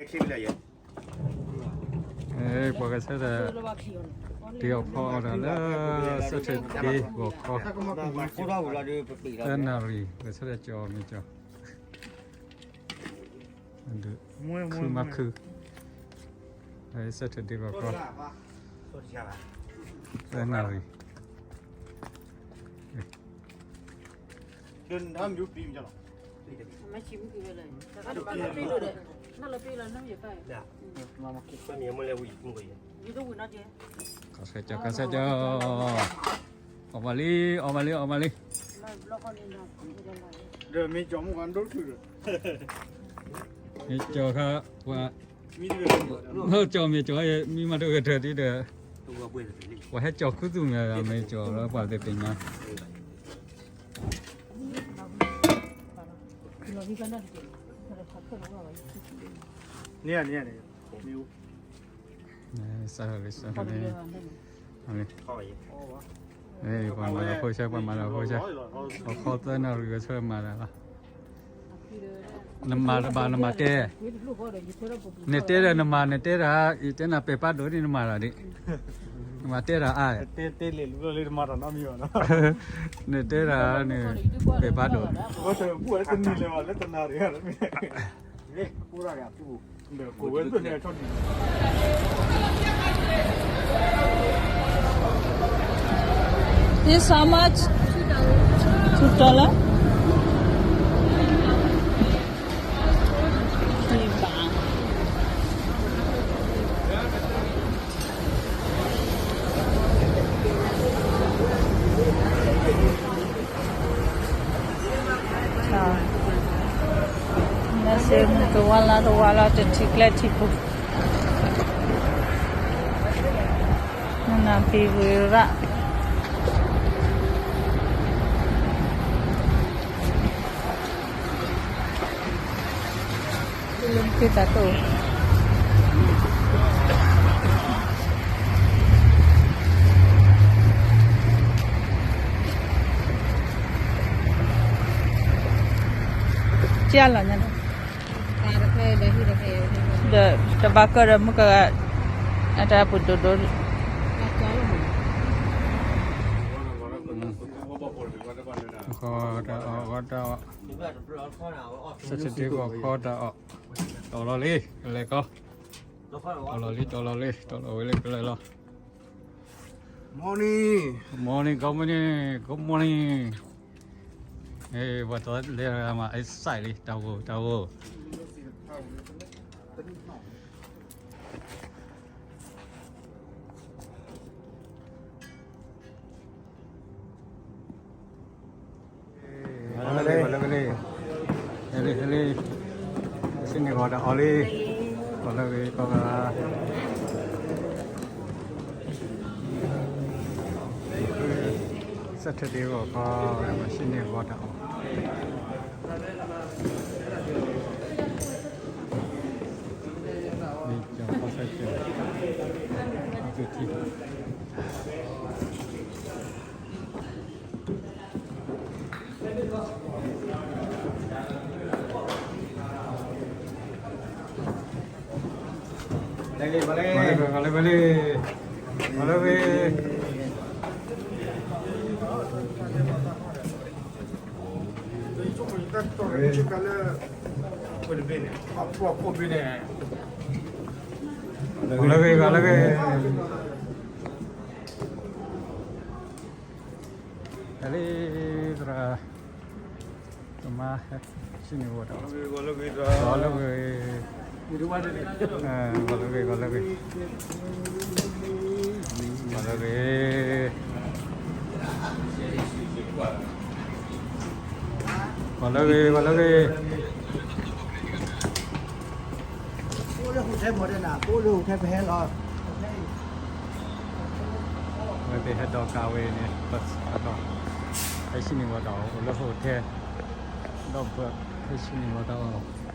ပှၤကဆၢထၢၣ် တ့အီၣ်ဖီအီၣ်တၢ်လၢ Saturday ဂီၤခီ သၢနၣ်ရံၣ် ပှၤကဆၢထၢၣ်ကၠီမ့ၢ်ကၠီ ခုမၤခု Saturday ဂီၤခီ သၢနၣ်ရံၣ် ခီဆဲကၠီ ခီဆဲကၠီ အီၣ်မးလံ အီၣ်မးလံ အီၣ်မးလံ ဒီးမ့ၢ်ကၠီမ့ၢ်ကၠီခါ ပှၤ မ့ၢ်ကၠီမ့ၢ်ကၠီ မ့ၢ်မၤတဂဲၤထၢၣ်ဒ်ဒီး ပှၤဟဲကၠီခူသူၣ်မ့ၢ် မ့ၢ်ကၠီလၢပှၤသ့ၣ်သ့ၣ်ညါ န့ၣ်န့ၣ်န့ၣ် စးလံ စးလံ ပှၤမၤလီၤဖိဆဲ ပှၤမၤလီၤဖိဆဲ အခီသၢနၣ်ရံၣ်ဝဲဆၢမၤလီၤဖိဆဲ နမၤတဘၣ်နမၤတဲ နတဲဒီးနမၤ နတဲတၢ် ယတဲနၤပဲာ်ပာ်ဒိၣ်န့ၣ် နမၤတၢ်ဒံး နမၤတဲတၢ်အါ နတဲတၢ်န့ၣ် ပဲာ်ပာ်ဒိၣ် This how much? Two dollar? Let's see, တဝါလၢတဝါလၢတထံၣ်ကျဲထံၣ်ပူၤ နနၢ်ပံၤဝံၤရၣ် လၢက့တၢ်တိၢ် ကလီၤညါ ဒီးတဘၣ်ကၢၢ်ဒီးမုၢ်ကဂၤ အတၢ်ပူၤဒိၣ်ဒိၣ် ဂီၤတၢ်အီၣ် ဂီၤတၢ်အီၣ် Saturday ဂီၤခီတၢ်အီၣ် တီၢ်လီၤလံ ကလဲၤကီ တီၢ်လီၤလံ တီၢ်လီၤလံ တီၢ်လီၤဝဲလံ ကလဲၤလီၤ Morning, good morning, good morning. ပှၤတလဲၤမၤ excite လံ တၢ်ဂိၢ် တၢ်ဂိၢ် လၢဂ့ၤ လၢဂ့ၤ ဟဲလံ ဟဲလံ မၤဆ့ၣ်န့ၢ်ဂီၤတၢ်အီၣ်လံ ကီၢ်လၢဂ့ၤ ကီၢ်ဂၤ Saturday ဂီၤခီ မၤဆ့ၣ်န့ၢ်ဂီၤတၢ်အီၣ် မ့ၢ်ကၠီ ခီဆဲကၠီ အသုထံ လၢဂ့ၤ လၢဂ့ၤ လၢဂ့ၤ လၢဂ့ၤ လၢဂ့ၤ လၢဂ့ၤ လၢဂ့ၤ ဟဲလံ သရၣ် ကမၤဟဲ ဆ့ၣ်န့ၢ်ဂီၤတၢ်အီၣ် ဂီၤလၢဂ့ၤ ဂီၤလၢဂ့ၤ ဂီၤလၢဂ့ၤ ဂီၤလၢဂ့ၤ ဂီၤလၢဂ့ၤ ဂီၤလၢဂ့ၤ ဂီၤလၢဂ့ၤ အိၣ်လၢ hotel မ့ၢ်ဒ်နၤ အိၣ်လၢ hotel ပဟဲလီၤ ဝဲသ့ၣ်ဟဲဒီးကးဝဲန့ၣ် ဘၢၣ်စၢ်ဒီး ဟဲဆ့ၣ်န့ၢ်ဂီၤတၢ်အီၣ် အိၣ်လၢ hotel ဒီးဘၢၣ် ဟဲဆ့ၣ်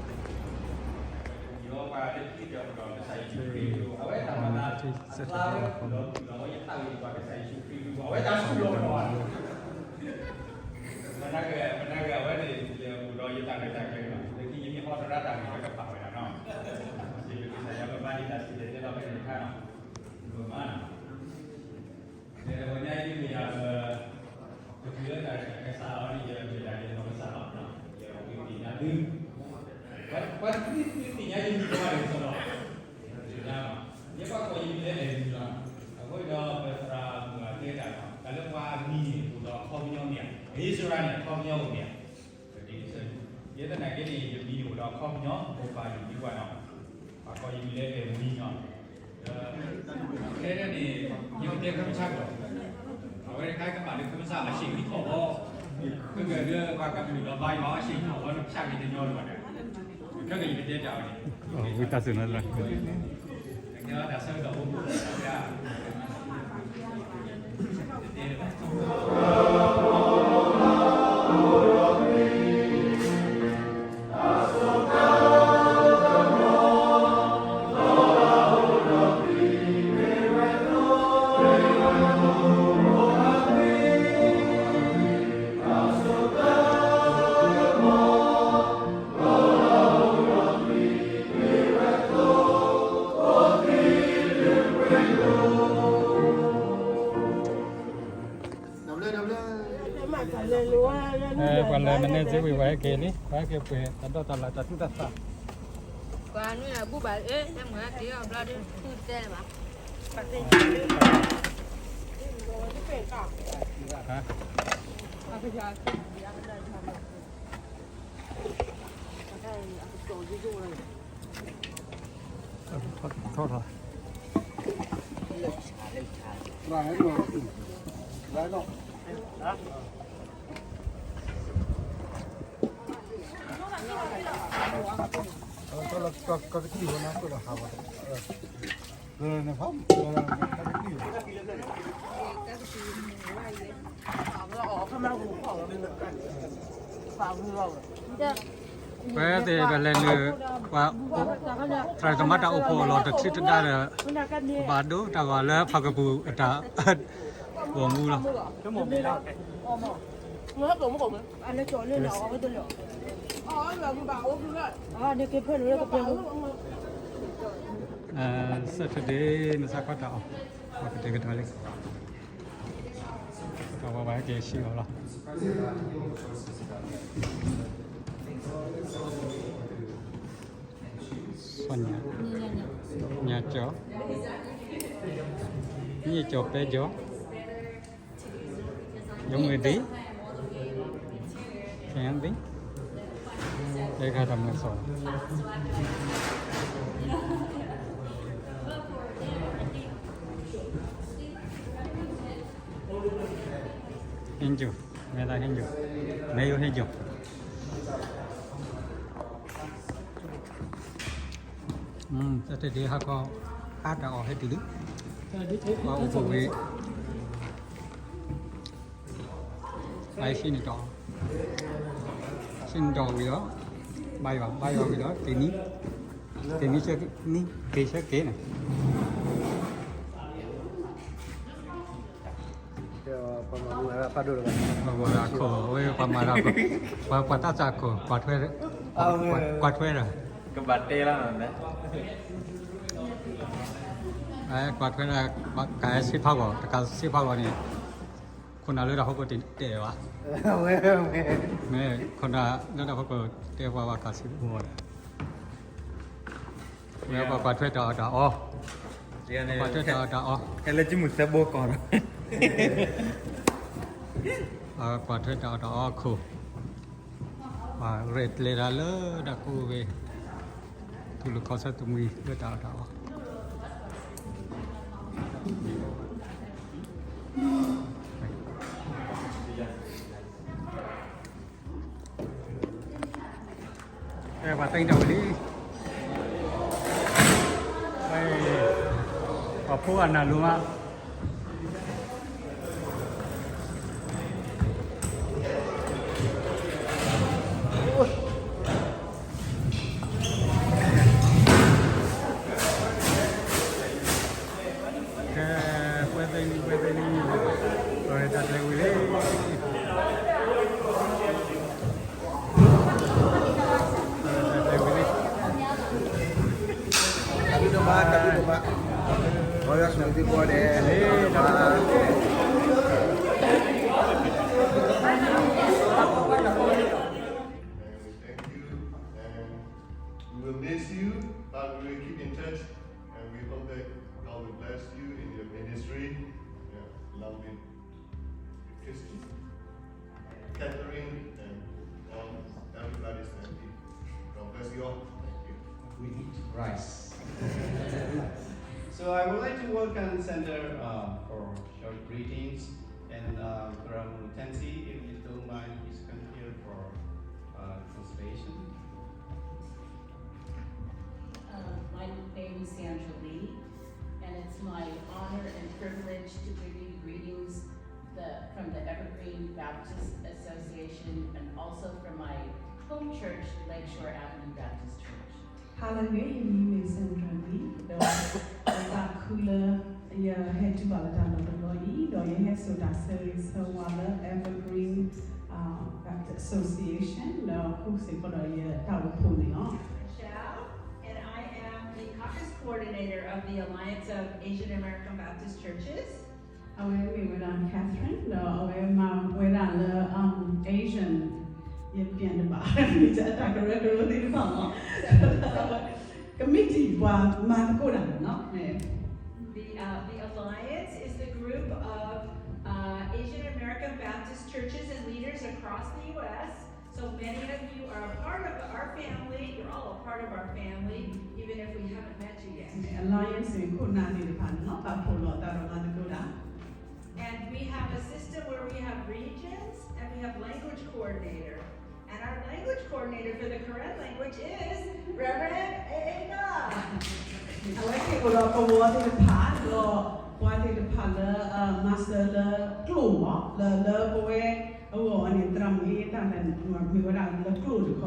န့ၢ်ဂီၤတၢ်အီၣ် မနုၤဂ့ၤ မနုၤဂ့ၤ အဝဲန့ၣ် ယအိၣ်ဒီးယတၢ်ရဲၣ်တၢ်ကျဲၤလီၤ. လၢခံယမ့ၢ်ဟီသရၣ်တၢ်ဂ့ၢ်လၢကပာ်ဝဲဒၣ်နီၤ. ဖဲန့ၣ်တခါနီၤ, မၤနီၤ, ဒီးပှၤညါအံၤမ့ၢ်ဒၣ်ပ, ပတုၤလၢတၢ်ကစၢ်လီၤန့ၣ် ယမ့ၢ်ဒၣ်ယနီၢ်ကစၢ်လီၤ, ယသ့ၣ်ညါသု, ပှၤသ့ၣ်ညါယမံၤလီၤန့ၣ် ယသ့ၣ်ညါလီၤ, ယပှၤကိးယမံၤလၢအဲၣ်မံၤလီၤ, အဃိန့ၣ်ဒီးပသရၣ်မုၣ်အတဲတၢ်လီၤ, တၢ်လၢပှၤအမံၤန့ၣ်အိၣ်ဒီးအခီပညီမ့ၢ်ဧါ, အံၣ်စရ့လးန့ၣ်အခီပညီအိၣ်မ့ၢ်ဧါ ယဲသနာ်က့န့ၣ် ယမံၤန့ၣ်အိၣ်ဒီးအခီပညီ မိၢ်ပၢ်ယမံၤပှၢ်နီၤ, ပှၤကိးယမံၤလၢအဲၣ်မံၤနီၤ, ဒီး ခဲန့ၣ် ယိၤတဲခမဆါကီး, အဝဲတခါကမၣ်လၢခမဆါအရှ့ၣ်ဝံထီၣ်ဘီ, ကဂၤလၢပှၤကမုာ်ဒီးဘါယွၤအရှ့ၣ်ထီၣ်ဘီန့ၣ် ဖၠးက့ၤတညီလၢၤဘၣ်ဒီး, ခဲက့ၤယကတဲတၢ်အီၤန့ၣ်, ဝံသးစူၤနီၤလၢ ကဲတၢ်ဆၢကတီၢ်ဖိ ပှၤလဲၤမနုၤစ့ဝံၤ ပှၤဟဲက့ၤလံ, ပှၤဟဲက့ၤပှ့ၤတၢ်ဒီတၢ်လၣ်တၢ်သူၣ်တၢ်သး, ပှၤနုၤအဘူၣ်ဘၣ်, အဲ တဲမ့ၢ်ဟဲက့ၤအီၤဘျီဒီး သူၣ်တဲလၢၤဘၣ်, ထီၣ်ထီၣ် ပသ့ၣ်ပလဲၤနုာ်, ပှၤသရၣ်သမါတၢ်အိၣ်ဖှိၣ်အလီၢ်တထံၣ်တဒါဒီး, ဘၣ်ဒိတၢ်ဂီၤလၢဖးကပူၤအတၢ်ဂီၤမူလီၤ. စးထဒ့ မုၢ်ဆါခီတၢ်အီၣ်, ပှၤကတဲာ်ကတီၤလံ, တၢ်ဝဲပှၤဟဲက့ၤဆံးအီၤလီၤ. ညါကၠီ, ညါကၠီ, ညါကၠီပဲကၠီ, ယမ့ၢ်ဒံး, ခဲအံၤဒံး, အဲကါတၢ်မၤစီၣ် ဟ့ၣ်ယိၤ, မ့ၢ်ဒၣ်ဟ့ၣ်ယိၤ, မ့ၢ်ယိၤဟ့ၣ်ယိၤ, တၢ်တဒ့ဟးကီ, အါတၢ်အီၣ်ဟဲတုၤလံ, ပှၤအိၣ်ဖှိၣ်ဝံၤ, ဘၣ်ဟဲဆံးန့ၢ်တၢ်အီၣ်, ဆံးန့ၢ်တၢ်အီၣ်ဝံၤဒီး, ဘါယွၤ, ဘါယွၤဝံၤဒီး တ့နံ, တ့နံဆၢနံ, က့ၤဆၢက့ၤန့ၣ် ပှၤမၤတၢ်ခိၣ်, ပှၤမၤတၢ်ခိၣ်, ပှၤတၢ်စၢ်ခိၣ်, ကွၢ်ထွဲ, ကွၢ်ထွဲဒီး, ကဘၣ်တဲလီၤ, ကွၢ်ထွဲဒီး, ကးစ့ဖးဂီၤ, တကးစ့ဖးဂီၤန့ၣ်, ခိၣ်နၢ်လၢတၢ်ဟီၣ်ခိၣ်တဲဘၣ်, မ့ၢ်ခိၣ်နၢ်လၢတၢ်ဟီၣ်ခိၣ်တဲပှၤဘၣ်ကးစ့ဖးဂီၤဒီး ဝဲပှၤကွၢ်ထွဲတၢ်အီၣ်တၢ်အီ, ကွၢ်ထွဲတၢ်အီၣ်တၢ်အီ, ဟဲလၢကမုၢ်သၢဘိကီၢ်ဒီး, ကွၢ်ထွဲတၢ်အီၣ်တၢ်အီခိၣ်, ပှၤရဲၣ်ကျဲၤတၢ်လၢတၢ်ကိးဝဲ, ထူလီၤကီၢ်ဆၢသမံၤလၢတၢ်အီၣ်တၢ်အီ အဲ ပှၤသ့ၣ်ညါဝဲလံ, ပှၤဖိအနၢ်လိၤမး, ကဲ, ပှဲၤသ့ၣ်နံၤ ပှဲၤသ့ၣ်နံၤ, ပှၤတၢ်ကျဲၤဝံၤလံ, ပှၤတၢ်ကျဲၤဝံၤလံ, တၢ်ဘျုးဒိၣ် တၢ်ဘျုးဒိၣ်မး, မ်ယွၤဆိၣ်ဂ့ၤသုကိးဂၤဒဲး, တၢ်ဘျုးဒိၣ်မး. And we thank you, and we will miss you, but we will keep in touch, and we hope that God will bless you in your ministry. Yeah, love you. Christy, Catherine, and all, everybody's family. God bless you all. Thank you. We eat rice. So I would like to welcome Sandra uh, for short greetings, and uh, Grandma Tansy, if you don't mind, please come here for uh, translation. Uh, my name is Sandra Lee, and it's my honor and privilege to bring you greetings the, from the Evergreen Baptist Association and also from my home church, Lakeshore Avenue Baptist Church. Hallelujah, ယမံၤမ့ၢ် Sandra Lee, ဒီးယသးခုလၢယဟဲတုၤဘၣ်လၢတၢ်လီၢ်တဘျီအံၤ, ဒီးယဟဲစိာ်တၢ်ဆၢဂ့ၤဆၢဝါလၢ Evergreen Baptist Association ဒီးဃုာ်စ့ၢ်ကီးဒီးယတၢ်အိၣ်ဖှိၣ်န့ၣ်လီၤ. Michelle, and I am the caucus coordinator of the Alliance of Asian American Baptist Churches. အဝဲမ့ၢ်ဝဲဒၣ် Catherine ဒီးအဝဲမၤဝဲဒၣ်လၢ Asian ယပျံၤတဘၣ် တၢ်ကရၢကရိသ့ၣ်တဖၣ်လီၤ. ကမံးတံာ် ပှၤမၤသကိးတၢ်န့ၣ်လီၤ. The, uh, the Alliance is the group of uh, Asian American Baptist churches and leaders across the U S. So many of you are a part of our family. You're all a part of our family, even if we haven't met you yet. Alliance န့ၣ် ခိၣ်နၢ်သ့ၣ်တဖၣ်န့ၣ်လီၤ ပာ်ဖှိၣ်လီၤအသးဒီးမၤသကိးတၢ် And we have a system where we have regions and we have language coordinator. And our language coordinator for the Karen language is Reverend Ega. အဝဲသ့ၣ်အိၣ်ဒီးကဝီၤသ့ၣ်တဖၣ် ဒီးပှၤသ့ၣ်တဖၣ်လၢ မၤစၢၤလၢကျိာ်မး လၢ လၢပဝဲအဂီၢ်န့ၣ် သရၣ်မုၣ်မ့ၢ်ဝဲဒၣ်လၢကျိာ်တခီ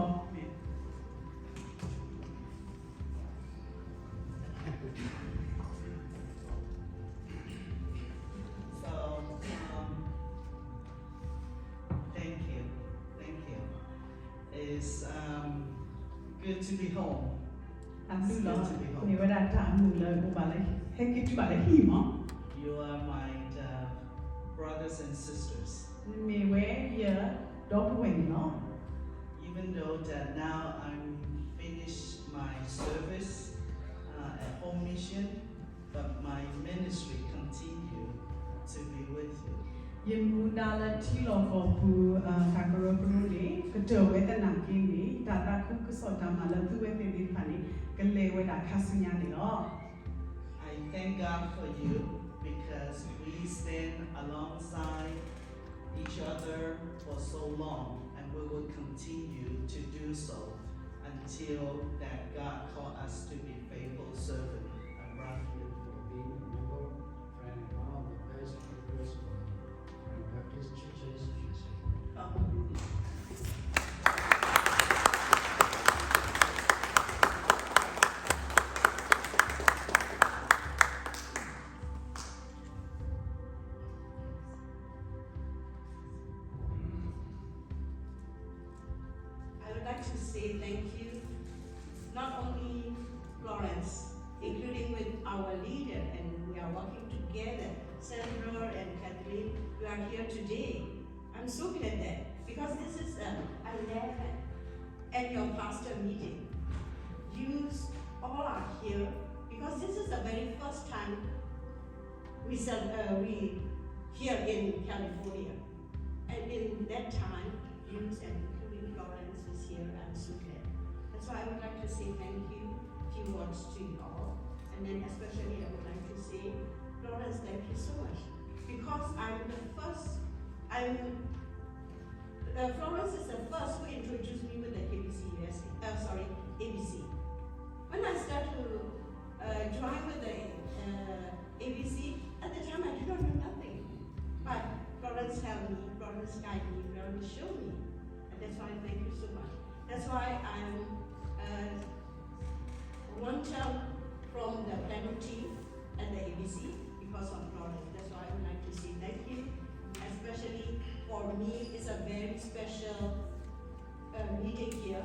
So, um, thank you. Thank you. It's um, good to be home. အဘျုးလီၤ, မ့ၢ်ဝဲဒၣ်တၢ်မုာ်လၢအိၣ်ဘၣ်လၢ ဟဲက့ၤတုၤဘၣ်လၢဟံၣ်မး. You are my uh, brothers and sisters. နမ့ၢ်ဝဲယဒီပုၢ်ဝဲၢ်န့ၣ်လီၤ. Even though that now I'm finished my service uh, at Home Mission, but my ministry continue to be with you. ယမူဒါလၢထံလီၢ်ကီၢ်ပူၤ တၢ်ကရၢကရိန့ၣ် ကတၢၢ်ဝဲသနာ်က့န့ၣ် တၢ်သးခုကစီၣ်တၢ်မၤလၢသုဝဲသ့ၣ်သ့ၣ်တဖၣ်န့ၣ် ကလဲၤဝဲဒၣ်ခါဆူညါန့ၣ်လီၤ. I thank God for you because we stand alongside each other for so long, and we will continue to do so until that God call us to be faithful servant and run with for being a member, friend, and one of the best members for Baptist churches in the state. I would like to say thank you, not only Florence, including with our leader, and we are working together, Sandra and Kathleen, you are here today. I'm so glad that, because this is a, a land and your pastor meeting. You all are here because this is the very first time we, uh, we here in California. And in that time, Yunus and including Florence is here and Susan. And so I would like to say thank you, few words to you all. And then especially I would like to say, Florence, thank you so much. Because I'm the first, I'm, uh, Florence is the first who introduced me with the K B C U S A, uh, sorry, A B C. When I start to uh, join with the uh, A B C, at the time I did not know nothing. But Florence helped me, Florence guided me, Florence showed me. And that's why I thank you so much. That's why I'm uh, one term from the planning team at the A B C because of Florence. That's why I would like to say thank you. Especially for me, it's a very special uh, meeting here,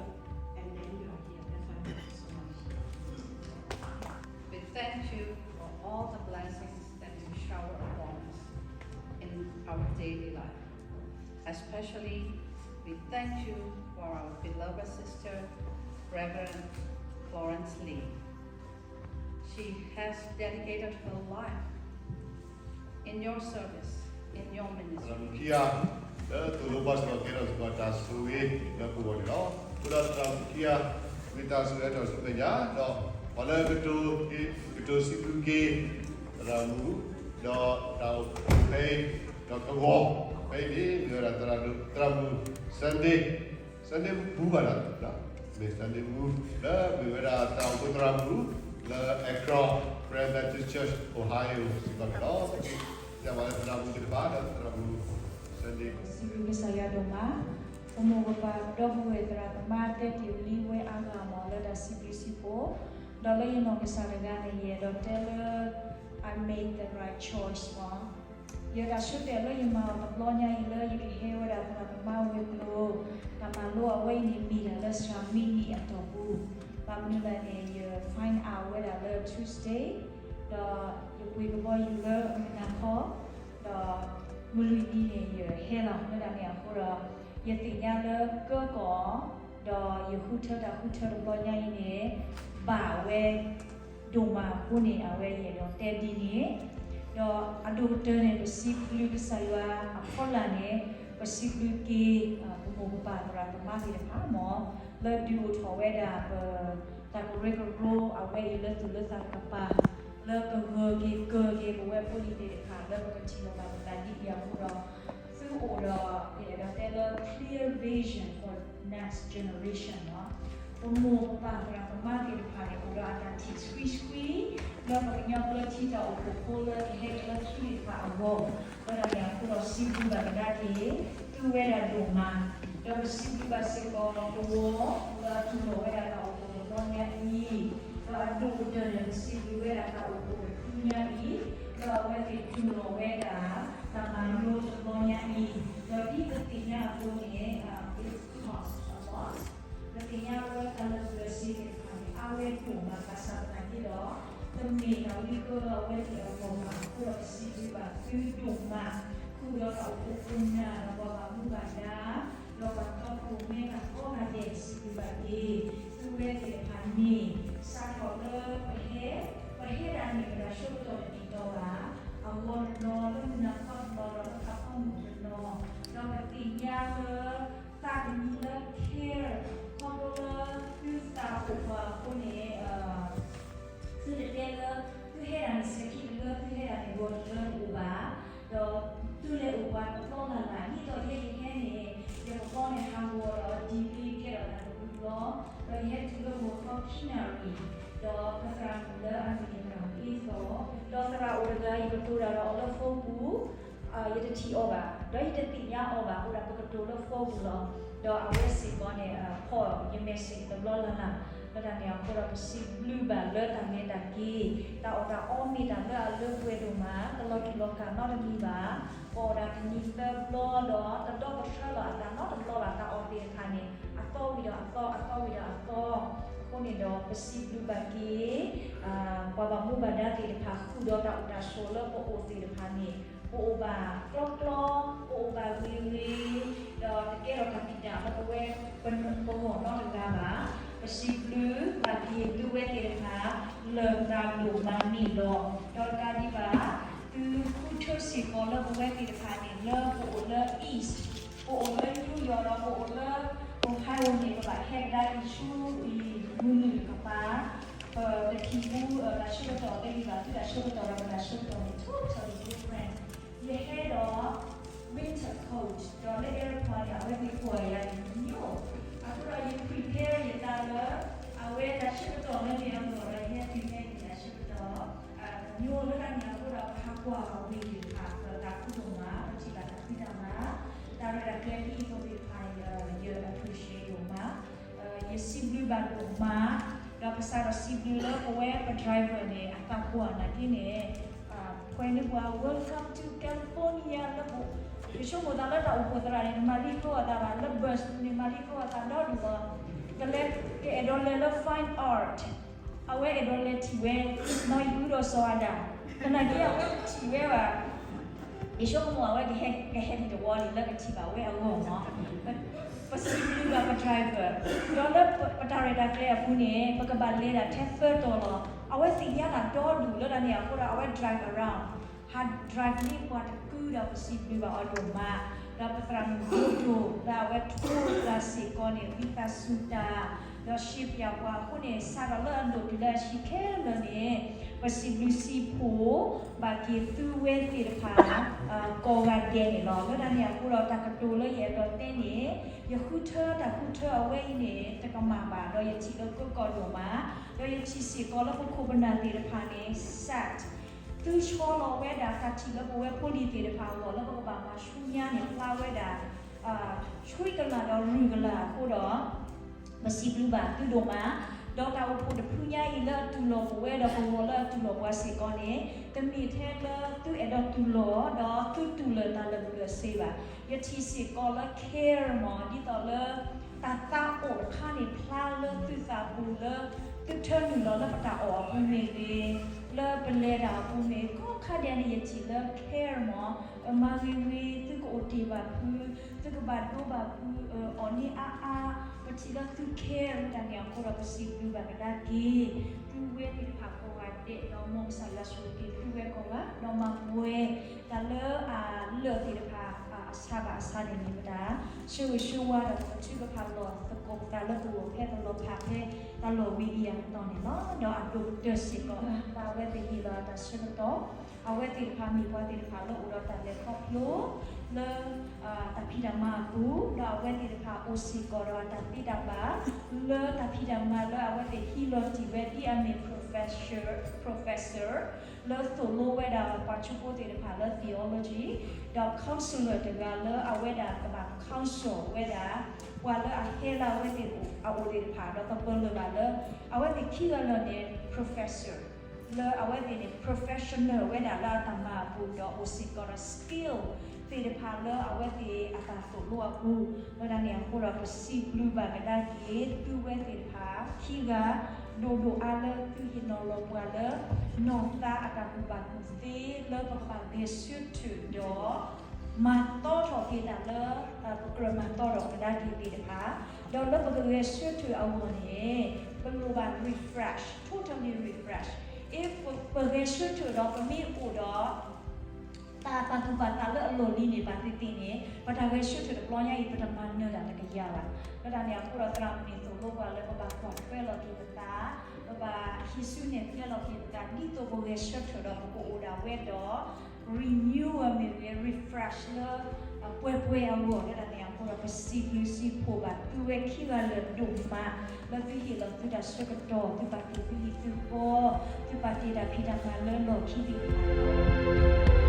and then you are here. That's why thank you so much. With you for all the blessings that you shower upon us in our daily life. Especially, we thank you for our beloved sister, Reverend Florence Lee. She has dedicated her life in your service, in your ministry. သရၣ်မုၣ်ခံဂၤ လၢသိၣ်လိပှၤစ့ၢ်ကီး ကဲထီၣ်စ့ၢ်ကီးတၢ်ဆိၣ်ဂ့ၤလၢပဂီၢ်န့ၣ်လီၤ. အဃိဒီးသရၣ်မုၣ်ခံဂၤ ဝံသးစူၤဟဲထီၣ်ဆူမဲာ်ညါ ဒီးပှၤလၢကတိၤ ကတိၤစံးဘျုးက့ၤ သရၣ်မုၣ် ဒီးတၢ်အိၣ်ဖှိၣ်ဖဲအံၤ ဒီးကဝီၤဖဲအံၤန့ၣ် မ့ၢ်ဝဲဒၣ်သရၣ်မုၣ် Sunday Sunday မူဘၣ်ဒီး မ့ၢ် Sunday မူ လၢမ့ၢ်ဝဲဒၣ်တၢ်အိၣ်ဖှိၣ်သရၣ်မုၣ် လၢ Akron Presbyterian Church Ohio စ့ၢ်ကီးန့ၣ်လီၤ. ပကသ့ၣ်ညါဘၣ်လၢသရၣ်မုၣ်သ့ၣ်တဖၣ် ဒီးသရၣ်မုၣ် Sunday စံးဘျုးကစၢ်ယွၤဒိၣ်မး, ပမိၢ်ပပၢ်ဒီပုၢ်ဝဲၢ်သရၣ်သမါတဲတ့ၢ်လံဝဲအါဂၤမးလၢတၢ်စံးဘျုးစံးဖှိၣ်, ဒီးလၢယနီၢ်ကစၢ်တဂၤန့ၣ် ယအဲၣ်ဒိးတဲလၢ I made the right choice မး ယတၢ်ဆၢတဲာ်လၢယမၤအီၤတဘျီညါအံၤလၢယကဟဲဝဲဒၣ်သရၣ်သမါဝဲၤကျိၤ, တၢ်မၤလိအဝဲအံၤန့ၣ်မ့ၢ်ဒၣ်လၢစှၤမံးနံးအတီၢ်ပူၤ, ဘၣ်မနုၤလဲၣ်န့ၣ် ယ find out ဝဲဒၣ်လၢ Tuesday ဒီးယပှ့ၤကဘီယူၤလၢမုၢ်နၤခီ, ဒီးမုၢ်လွံၢ်နံၤန့ၣ် ယဟဲလီၤလၢတၢ်န့ၣ်အဃိဒီး, ယသ့ၣ်ညါလၢကၢကီၢ်, ဒီးယဃုထၢတၢ်ဃုထၢတဘျီညါအံၤန့ၣ် ဘၣ်ဝဲ ဒိၣ်မးအဃိန့ၣ် အဝဲယအဲၣ်ဒိးတဲဒ်န့ၣ်, ဒီးအဒိၣ်ကတၢၢ်န့ၣ် ပစံးဘျုးကစၢ်ယွၤအဖီလာ်န့ၣ်, ပစံးဘျုးက့ၤ ပမိၢ်ပပၢ်သရၣ်သမါသ့ၣ်တဖၣ်မး, လၢဒုးအိၣ်ထီၣ်ဝဲဒၣ်ပ တၢ်ကရၢကရိအဝဲအံၤလၢသူၣ်လၢသးတကပၤ, လၢကဂၢၢ်က့ၤကၢၢ်က့ၤပဝဲဖိလံၤသ့ၣ်တဖၣ် လၢပကထံၣ်လိာ်ဘၣ်ပသးဒ်အံၤအဃိဒီး, သုအိၣ်ဒီး ယအဲၣ်ဒိးတဲလၢ clear vision for next generation လီၤ. ပမိၢ်ပပၢ်သရၣ်သမါသ့ၣ်တဖၣ်န့ၣ် အိၣ်ဒီးအတၢ်ထံၣ်ဆှံဆှံ လၢပကညီကျၢၢ်ထံတၢ်အိၣ်ဖှိၣ်ဖိလၢကဟဲက့ၤလၢခံသ့ၣ်တဖၣ်အဂီၢ်, လၢတၢ်န့ၣ်အဃိဒီးစံးဘျုးဘၣ်ကဒါက့ၤ သုဝဲဒၣ်ဒိၣ်မး, ဒီးပစံးဘျုးဘၣ်စ့ၢ်ကီးကဝီၤ လၢအတူၢ်လိာ်ဝဲဒၣ်တၢ်အိၣ်ဖှိၣ်တဘျီညါအံၤ, ဒီးအဒိၣ်ကတၢၢ်န့ၣ် ပစံးဘျုးဝဲဒၣ်တၢ်အိၣ်ဖှိၣ်တဖုညါအံၤ, ဒီးအဝဲသ့ၣ်တူၢ်လိာ်ဝဲဒၣ် တၢ်မၤလိတဘျီညါအံၤ, ဒီးဒ်ပသ့ၣ်ညါအသိးန့ၣ် it cost a lot. ပသ့ၣ်ညါလၢတၢ်လၢပျၢၤစ့သ့ၣ်တဖၣ်န့ၣ် အါဝဲဒိၣ်မးဘၣ်ဆၣ်သနာ်က့ဒီး, တမ့ၢ်တၢ်လၢကလီၤဝဲသ့ၣ်အဂီၢ်ဘၣ်အဃိဒီး ပစံးဘျုးဘၣ်သုဒိၣ်မး, ဃုာ်ဒီးတၢ်အိၣ်ဖှိၣ်ခိၣ်နၢ်ဒီးပှၤဘၣ်မူဘၣ်ဒါ, ဒီးပှၤတီခိၣ်ရိၣ်မဲတၢ်ကိးဂၤဒဲး ပစံးဘျုးဘၣ်က့ၤ သုဝဲသ့ၣ်တဖၣ်န့ၣ်, စးထီၣ်လၢပဟဲ, ပဟဲဒၣ်န့ၣ် ပတၢ်ဆၢကတီၢ်တဒ်သိးဘၣ်, အဂီၢ်တနီၤလၢမုၢ်နၤခီတနီၤဒီး လၢသးဖီမုၢ်တနီၤ, ဒီးပသ့ၣ်ညါလၢ သးတမံၤလၢ care ခီဖျိလၢသုသးအိၣ်ပှၤအဃိန့ၣ်, သုတတဲလၢ သုဟဲဒၣ်န့ၣ် စဲးခံတလၢ သုဟဲဒၣ်န့ၣ် ဂီၤတလၢတအိၣ်ဘၣ်, ဒီးသုလဲၤအိၣ်ပှၤတဘျီလၢ်လၢ် ဒ်သိးယဲယဟဲန့ၣ် ယကဘီန့ၣ်ဟးဂီၤဒီး delay ကဲထီၣ်တၢ်တဘျီဘျီ, ဒီးယဟဲတုၤလၢဂီၤခီခံနၣ်ရံၣ်, ဒီးပသရၣ်မုၣ်လၢအမံၤန့ၣ် သရၣ်မုၣ်အ့သီၣ်, ဒီးသရၣ်အိၣ်တဂၤ ယကတိၤတၢ်ဒီးအီၤလၢ phone ပူၤ ယတထံၣ်အီၤဘၣ်, ဒီးယတသ့ၣ်ညါအီၤဘၣ်အဃိဒီး ပကတိၤလၢ phone ပူၤလီၤ. ဒီးအဝဲစ့ၢ်ကီးန့ၣ် ဖီၣ်ယ message တဘျီလၢ်လၢ်, လၢတၢ်န့ၣ်အဃိဒီး ပစံးဘျုးဘၣ်လၢတၢ်မဲာ်တၢ်က့ၤ, တၢ်အီၣ်တၢ်အီမ့ၢ်တၢ်လၢအလၢပှဲၤဒိၣ်မး, တလီၤတူာ်လီၤကာ်နီတမံၤဘၣ်, ပအီၣ်ဒၣ်တနံၤသၢဘျီဒီး တဒီကထၢလီၤအသးနီတဘျီဘၣ်, တၢ်အီၣ်သ့ၣ်တဖၣ်န့ၣ် အသီဝံၤဒီးအသီ, အသီဝံၤဒီးအသီ, အဃိန့ၣ်ဒီး ပစံးဘျုးဘၣ်က့ၤ ပှၤဘၣ်မူဘၣ်ဒါသ့ၣ်တဖၣ် ဃုာ်ဒီးတၢ်အိၣ်တၢ်ဆိးလၢပအိၣ်သ့ၣ်တဖၣ်န့ၣ်, ပအိၣ်ဘၣ်ကျီကျီ, ပအိၣ်ဘၣ်ဂ့ၤဂ့ၤ, ဒီးတကဲထီၣ်တၢ်ဖံးတၢ်မၤလၢပဝဲ ပဂီၢ်နီတဂၤဘၣ်. ပစံးဘျုးဘၣ်က့ၤသုဝဲသ့ၣ်တဖၣ် လၢာ်တၢ်ဒိၣ်မးန့ၣ်လီၤ. ဒီးတကးဒံးဘၣ် သုဃုထၢစ့ၢ်ကီးလၢပဝဲသ့ၣ်တဖၣ်န့ၣ် လၢပအိၣ်လၢ East, ပအိၣ်လၢ New York ဒီးပအိၣ်လၢ Ohio န့ၣ် ပဘၣ်ဟဲကဒါက့ၤဆူအံၤ မုၢ်နုာ်တကပၤ, ပတထံၣ်ဘူးတၢ်ဆၢကတီၢ်လၢအဂ့ၤဘၣ်, သုတၢ်ဆၢကတီၢ်ဒီးပတၢ်ဆၢကတီၢ်န့ၣ် totally different. ယဟဲဒီး winter coat ဒီးလၢ airport န့ၣ် အဝဲသ့ၣ်ကိးယၤန့ၣ် ညိၣ်, အဃိဒီးယ prepare ယသးလၢ အဝဲတၢ်ဆၢကတီၢ်လၢန့ၣ်အဂီၢ်ဒီး ယဟဲ prepare ယတၢ်ဆၢကတီၢ် ညိၣ်လၢတၢ်န့ၣ်အဃိဒီး ပဟးကွၢ်အဝ့ၢ်သ့ၣ်တဖၣ် ပသးခုဒိၣ်မး, ပထံၣ်ဘၣ်တၢ်ဖံးတၢ်မၤ, တၢ်ရဲၣ်တၢ်ကျဲၤဒ်အံၤအသိးသ့ၣ်တဖၣ်န့ၣ် ယ appreciate ဒိၣ်မး. ယစံးဘျုးဘၣ်ဒိၣ်မး, ဒီးကစၢ်ဒီးစံးဘျုးလၢပဝဲပ driver န့ၣ် အသးပှၢ်နာ်က့န့ၣ်, ပှၤန့ၢ်ပှၤ welcome to California လၢပ, ယဆိကမိၣ်သးလၢတၢ်အိၣ်ဖှိၣ်သရၣ်န့ၣ် နမၤလံဃီအသးဘၣ်, လၢ bus န့ၣ်မၤလံဃီအသးဒီဒူၣ်လီၤ. ကလဲၤ, ကအဲၣ်ဒိးလဲၤလၢ fine art အဝဲအဲၣ်ဒိးလဲၤထံၣ်ဝဲ နီၢ်အံၣ်အုဒီးစီၤအၤဒၣ်, သနာ်က့အဝဲတထံၣ်ဝဲဘၣ်. ယဆိကမိၣ်အဝဲကဟဲ ကဟဲဒံးတဝီလံ လၢကထံၣ်ဘၣ်ဝဲအဂီၢ်မး. ပစံးဘျုးဘၣ်ပ driver, ဒီးလၢပတၢ်ရဲၣ်တၢ်ကျဲၤအပူၤန့ၣ် ပကဘၣ်လဲၤဒၣ်ထဲသၢတီၤလီၤ. အဝဲသ့ၣ်ညါတၢ်ဒီဒူၣ်လၢတၢ်န့ၣ်အဃိဒီး အဝဲ drive around, ဟး drive န့ၢ်ပှၤတကုဒီး ပစံးဘျုးဘၣ်အီၤဒိၣ်မး, ဒီးပသရၣ်မုၣ်ဒိၣ်ဒိၣ် လၢအဝဲထိပှၤစ့ၢ်ကီးန့ၣ် ဝံသးစူၤတၢ် ဒီးရှင်းပြပှၤအဃိန့ၣ် စးထီၣ်လၢအဒိၣ်တုၤလၢအဆံးခဲလၢာ်န့ၣ် ပစံးဘျုးစံးဖှိၣ်ဘၣ်က့ၤသုဝဲသ့ၣ်တဖၣ် ကိးဂၤဒဲးန့ၣ်လီၤ. လၢတၢ်န့ၣ်အဃိဒီး တၢ်ကတိၤလၢယအဲၣ်ဒိးတဲန့ၣ် ယဃုထၢတၢ်ဃုထၢအဝဲအံၤန့ၣ် တကမၣ်ဘၣ် ဒီးယထံၣ်လၢကီကီဒိၣ်မး, ဒီးယထံၣ်စ့ၢ်ကီးလၢပခိၣ်ပနၢ်သ့ၣ်တဖၣ်န့ၣ် စး သုဆီလီၤဝဲဒၣ်တၢ်ထံၣ်လၢပဝဲဖိလံၤသ့ၣ်တဖၣ်အဂီၢ် လၢပကဘၣ်မၤဆူညါန့ၣ် ဖျါဝဲဒၣ် ဆှံကလၢ်ဒီးရုၢ်ကလၢ်အဃိဒီး ပစံးဘျုးဘၣ်သုဒိၣ်မး, ဒီးတၢ်အိၣ်ဖှိၣ်တဖုညါအံၤလၢအတူၢ်လိာ်ပဝဲဒီးပဂီၢ်လၢအတူၢ်လိာ်ပှၤစ့ၢ်ကီးန့ၣ် တမ့ၢ်ထဲလၢသုအဲၣ်ဒိးတူၢ်လိာ် ဒီးသုတူၢ်လိာ်တၢ်လၢာ်ဘူၣ်လၢာ်စ့ဘၣ်. ယထံၣ်စ့ၢ်ကီးလၢ care မး ဒ်သိးလၢ တၢ်သးအိၣ်တခါန့ၣ် ဖျါလၢသုသးပူၤလၢ သုထၢနုာ်လီၤလၢပတၢ်အီၣ်အပူၤမ့ၢ်ဂ့ၤ, လၢပလဲၤတၢ်အပူၤမ့ၢ်ဂ့ၤ ကိးခါဒဲးန့ၣ် ယထံၣ်လၢ care မး, မၤဂ့ၤဂ့ၤ သုကအိၣ်တ့ၢ်ဘၣ်ဖု, သုကဘၣ်ဒိဘၣ်ဖု, အီၣ်န့ၢ်အါအါ, ပထံၣ်လၢသု care လၢတၢ်န့ၣ်အဃိဒီး ပစံးဘျုးဘၣ်ကဒါက့ၤ သုဝဲသ့ၣ်တဖၣ်ကိးဂၤဒဲး ဒီးမ်ကစၢ်ယွၤဆိၣ်ဂ့ၤက့ၤသုဝဲကိးဂၤ ဒီးမၤပှဲၤ တၢ်လၢအလၢာ်သ့ၣ်တဖၣ် အဆါဘၣ်အဆါန့ၣ်န့ၣ် ပတၢ်ဆၢဂ့ၤဆၢဝါဒီးပထုကဖၣ်လီၢ်သကိးပသးလၢပဂီၢ်ဖဲပလီၤဖးဖဲတၢ်လီၢ်ဝံၤအံၤအကတီၢ်န့ၣ်လီၤ. ဒီးအဒိၣ်ကတၢၢ်စ့ၢ်ကီး ဘၣ်အဝဲသ့ၣ်ဟ့ၣ်လီၤအတၢ်ဆၢကတီၢ်, အဝဲသ့ၣ်တဖၣ်မ့ၢ်ပှၤသ့ၣ်တဖၣ်လၢအိၣ်ဒီးတၢ်လဲၤခီဖျိ လၢ တၢ်ဖံးတၢ်မၤအပူၤ, ဒီးအဝဲသ့ၣ်တဖၣ်အိၣ်စ့ၢ်ကီးဒီးအတၢ်သ့တၢ်ဘၣ် လၢတၢ်ဖံးတၢ်မၤလၢအဝဲသ့ၣ်ဟံးလီၤတံၢ်ဝဲဒ်အမ့ၢ် professor, professor လၢသိၣ်လိဝဲဒၣ်ပှၤဆိဖိသ့ၣ်တဖၣ်လၢ theology, ဒီး counselor တဂၤလၢအဝဲဒၣ်ကဘၣ် counsel ဝဲဒၣ် ပှၤလၢအဟဲလၢအဝဲသ့ၣ်အအိၣ်သ့ၣ်တဖၣ် ဒီးပပၢၢ်လၢာ်ဘၣ်လၢ အဝဲသ့ၣ်ခံဂၤလၢာ်န့ၣ် professor လၢအဝဲသ့ၣ်န့ၣ် professional ဝဲဒၣ်လၢအတၢ်မၤအပူၤ ဒီးအိၣ်စ့ၢ်ကီးဒီး skill သ့ၣ်တဖၣ်လၢအဝဲသ့ၣ်အတၢ်သိၣ်လိအပူၤ, လၢတၢ်န့ၣ်အဃိဒီး ပစံးဘျုးဘၣ်ကဒါက့ၤ သုဝဲသ့ၣ်တဖၣ်ခံဂၤ ဒိၣ်ဒိၣ်အါလၢသုဟ့ၣ်နီၤလီၤပှၤလၢ နီၢ်သးအတၢ်ကူၣ်ဘၣ်ကူၣ်သ့လၢပကဘၣ်ဂဲၤဆၢထၢၣ်ဒီး မၤသီထီၣ်က့ၤတၢ်လၢ ပကြၢးမၤသီဒီးကဒါက့ၤသ့ၣ်တဖၣ်, ဒီးလၢပကဂဲၤဆၢထၢၣ်အဂီၢ်န့ၣ် ပလိၣ်ဘၣ် refresh, totally refresh. အ့ ပဂဲၤဆၢထၢၣ်ဒီးပမ့ၢ်အိၣ်ဒီး တၢ်ပာ်သူၣ်ပာ်သးလၢအလီၢ်လံၤန့ၣ် ဘၣ်သ့ၣ်သ့ၣ်န့ၣ် ပတၢ်ဂဲၤဆၢထၢၣ်တဘျီညါအံၤ ပတမၤနၢၤတၢ်တကယၤဘၣ်. လၢတၢ်န့ၣ်အဃိဒီး သရၣ်မုၣ်န့ၣ်သိၣ်လိပှၤလၢပဘၣ်ကွၢ်ထွဲလီၤက့ၤပသး, ပဘၣ်ဟံးစုနဲၣ်ကျဲလီၤက့ၤပသး ဒ်သိးပဂဲၤဆၢထၢၣ်ဒီးပကအိၣ်ဒၣ်ဝဲဒီး renewal မ့ၢ်ဂ့ၤ refresh လၢ ပှဲၤပှဲၤအဂီၢ် လၢတၢ်န့ၣ်အဃိဒီး ပစံးဘျုးစံးဖှိၣ်ဘၣ်သုဝဲခံဂၤလၢာ်ဒိၣ်မး လၢသုဟ့ၣ်လီၤသုတၢ်ဆၢကတီၢ် သုပာ်တ့ၢ်သုဟံၣ်သုဃီ သုပာ်တ့ၢ်တၢ်ဖံးတၢ်မၤလၢလီၢ်ခံသ့ၣ်တဖၣ်လီၤ.